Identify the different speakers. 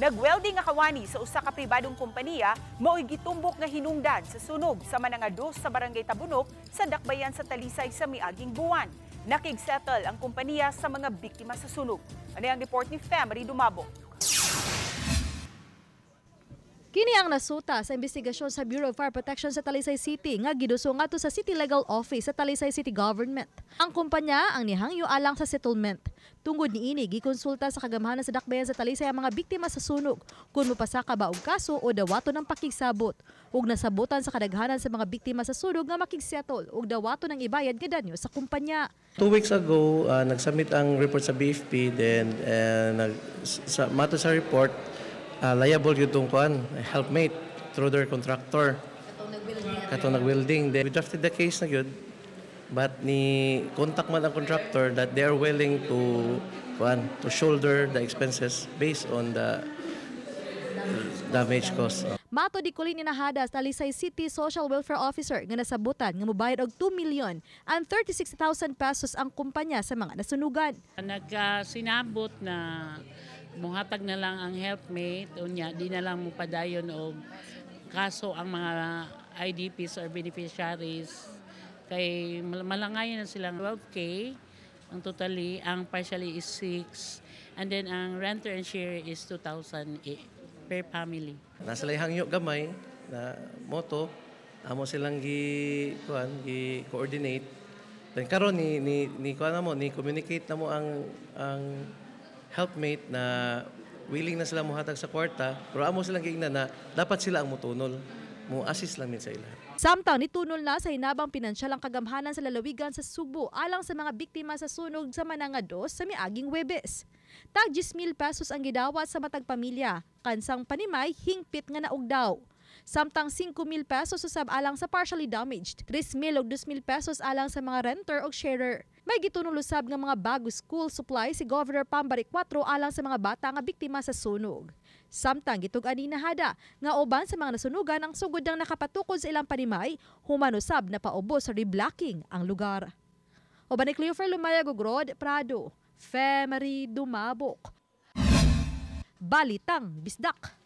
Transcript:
Speaker 1: Nagwelding nga kawani sa usa ka pribadong kompanya mao'y gitumbok nga hinungdan sa sunog sa Mananga 2 sa Barangay Tabunok sa Dakbayan sa Talisay sa miaging buwan. Nakigsettle ang kompanya sa mga biktima sa sunog. Ano ang report ni Femery Dumabok?
Speaker 2: Kini ang nasuta sa investigasyon sa Bureau of Fire Protection sa Talisay City nga giduso ngadto sa City Legal Office sa Talisay City Government. Ang kumpanya ang nihangyo alang sa settlement. Tungod niini, gikonsulta sa kagamhanan sa Dakbayan sa Talisay ang mga biktima sa sunog kung mopasaka ba og kaso o dawaton ang pakigsabot. Ug nasabutan sa kadaghanan sa mga biktima sa sunog nga makigsettle ug dawaton ang ibayad nga danyo sa kumpanya.
Speaker 3: 2 weeks ago, nagsubmit ang report sa BFP, then mato sa report, liable gyud tong kuan, helpmate through their contractor. Katong nag-welding. Then we drafted the case na gyud. But ni contact man ang contractor that they are willing to kuan, to shoulder the expenses based on the damage cost.
Speaker 2: Mato ni Colleen Inahada, Talisay City Social Welfare Officer, nga nasabutan nga mobayad og 2 million and 36,000 pesos ang kumpanya sa mga nasunugan.
Speaker 4: Nagkasinabot na muhatag na lang ang helpmate, unya di na lang mo padayon og kaso ang mga IDPs or beneficiaries kay malangayan na silang 12K ang totally, ang partially is 6 and then ang renter and share is 2,000 per family.
Speaker 3: Nasa lay hangyo gamay na moto, amo silang gi kuan, gi coordinate. Then karon ni kuan mo, ni communicate na mo ang helpmate na willing na sila mohatag sa kwarta, pero amo silang giingnan na dapat sila ang motunol, mo assist lang min sa ila.
Speaker 2: Samtang nitunol na sa hinabang pinansyal ang kagamhanan sa lalawigan sa Sugbo alang sa mga biktima sa sunog sa Mananga 2 sa miaging Webes. Tag 10,000 pesos ang gidawat sa matag pamilya, kansang panimay hingpit nga naugdaw. Samtang 5,000 pesos usab alang sa partially damaged, 3,000 ug 2,000 pesos alang sa mga renter o sharer. May gitunol usab nga mga bago school supply si Governor Pam Baricuatro alang sa mga bata nga biktima sa sunog. Samtang gitug-an ni Nahada nga uban sa mga nasunugan ang sugod ng nakapatukod sa ilang panimay, human usab na paubos sa reblocking ang lugar. Uban ni Cleofer Lumayag ug Rod Prado, Femery Dumabok. Balitang Bisdak.